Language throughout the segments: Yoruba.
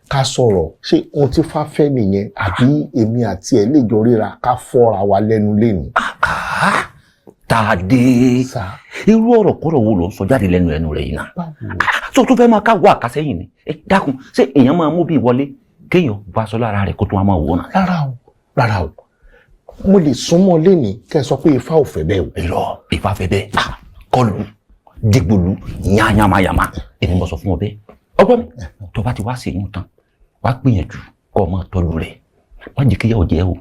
Ká sọ̀rọ̀, ṣé ohun tí Ifá fẹ́ nìyẹn, àbí èmi àti ẹ̀ lè jọ ríra ká fọ́ra wa lẹ́nu lẹ́nu? Tàdé, irú ọ̀rọ̀ kọ́rọ̀ wo ló ń sọ jáde lẹ́nu ẹnu rẹ̀ yìí náà? Tó tún fẹ́ máa káwọ́ àkásẹ́yìn ni. Ẹ dákun, ṣé èèyàn máa mú bí wọlé kéèyàn bá aṣọ lára rẹ̀ kó tún wá máa wò náà? Rárá o, rárá o. Mo lè súnmọ́ lẹ́ni kẹ́ ẹ sọ pé Ifá ò fẹ́ bẹ́ẹ̀ o. Irọ́, Ifá fẹ́ bẹ́ẹ̀. Kọlù dìgbòlù yányamayama, èmi mọ̀ sọ fún ọ bẹ́ẹ̀. Ọgbọ́n mi, tó bá ti wá sí ìyún tán, wá gbìyànjú kọ́ ọ máa tọ́jú rẹ̀, má jẹ́ kíyàwó jẹ́ o.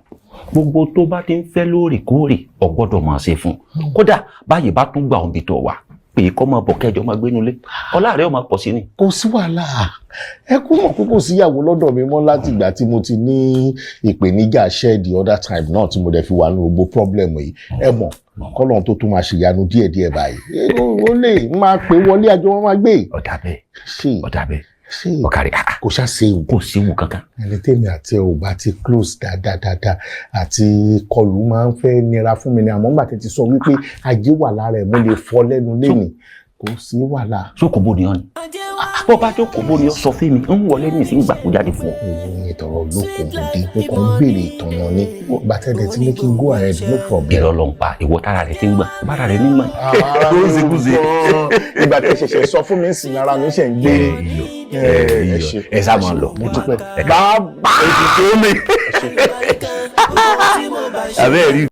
Gbogbo tó bá ti ń fẹ́ lóòrèkóòrè, ọ gbọ́dọ̀ máa ṣe fún un. Kódà báyìí bá tún gbà òǹbí tó wà pé kọ́ máa bọ̀, kẹjọ máa gbénú lé, ọlá rẹ̀ ó máa pọ̀ sí ni. Kò sí wàhálà. Ẹ kú mọ̀ pé kò síyàwó lọ́dọ̀ mi mọ́ láti ìgbà tí mo ti ní ìpèníjà ṣẹ́ the other time náà, tí mo dẹ̀ fi wà ní gbogbo problem yìí. Ẹ mọ̀ kọ́lọ́n tó tún máa ṣèyanu díẹ̀díẹ̀ báyìí, ó lè máa pè wọlé, àjọ wọn máa gbé. Ọ̀dà bẹ́ẹ̀, ọ̀dà bẹ́ẹ̀. Ọ̀kàrí. Kò ṣá séwu? Kò séwu kankan. Ẹni tèmi àti ẹ ò bá ti close dáadáa dáadáa àti kọlù máa ń fẹ́ nira fún mi ni. Àmọ́ nígbà tí ti sọ wípé ajé wà lára ẹ̀, mo lè fọ́ lẹ́nu lẹ́nìí, kò sí wàhálà. Sókòbó ni ọ ni? Bó bá jókòó bó ni ọ sọ fún mi, ń wọlé ní ìsín gbà kó jáde fún ọ. Ìyẹn ìtọ̀rọ̀ olókòwò dé, mo kàn ń béèrè ìtọ̀nà ni. Gbàtẹ́dẹ̀ tí ní kí n go ahead, no problem. Irọ́ ló ń pa. Ìwọ tára rẹ ti ń gbọ̀n, bára rẹ ní gbọ̀n. Ara mi ń gbọ́n. Ìgbà tẹ́ ṣẹ̀ṣẹ̀ sọ fún mi sí, ara mi ṣe ń gbé. Ẹ ṣe. Ẹ sá máa lọ. Mo dúpẹ́, bàbá. Ètùtù mi. Abẹ́ẹ̀ rí.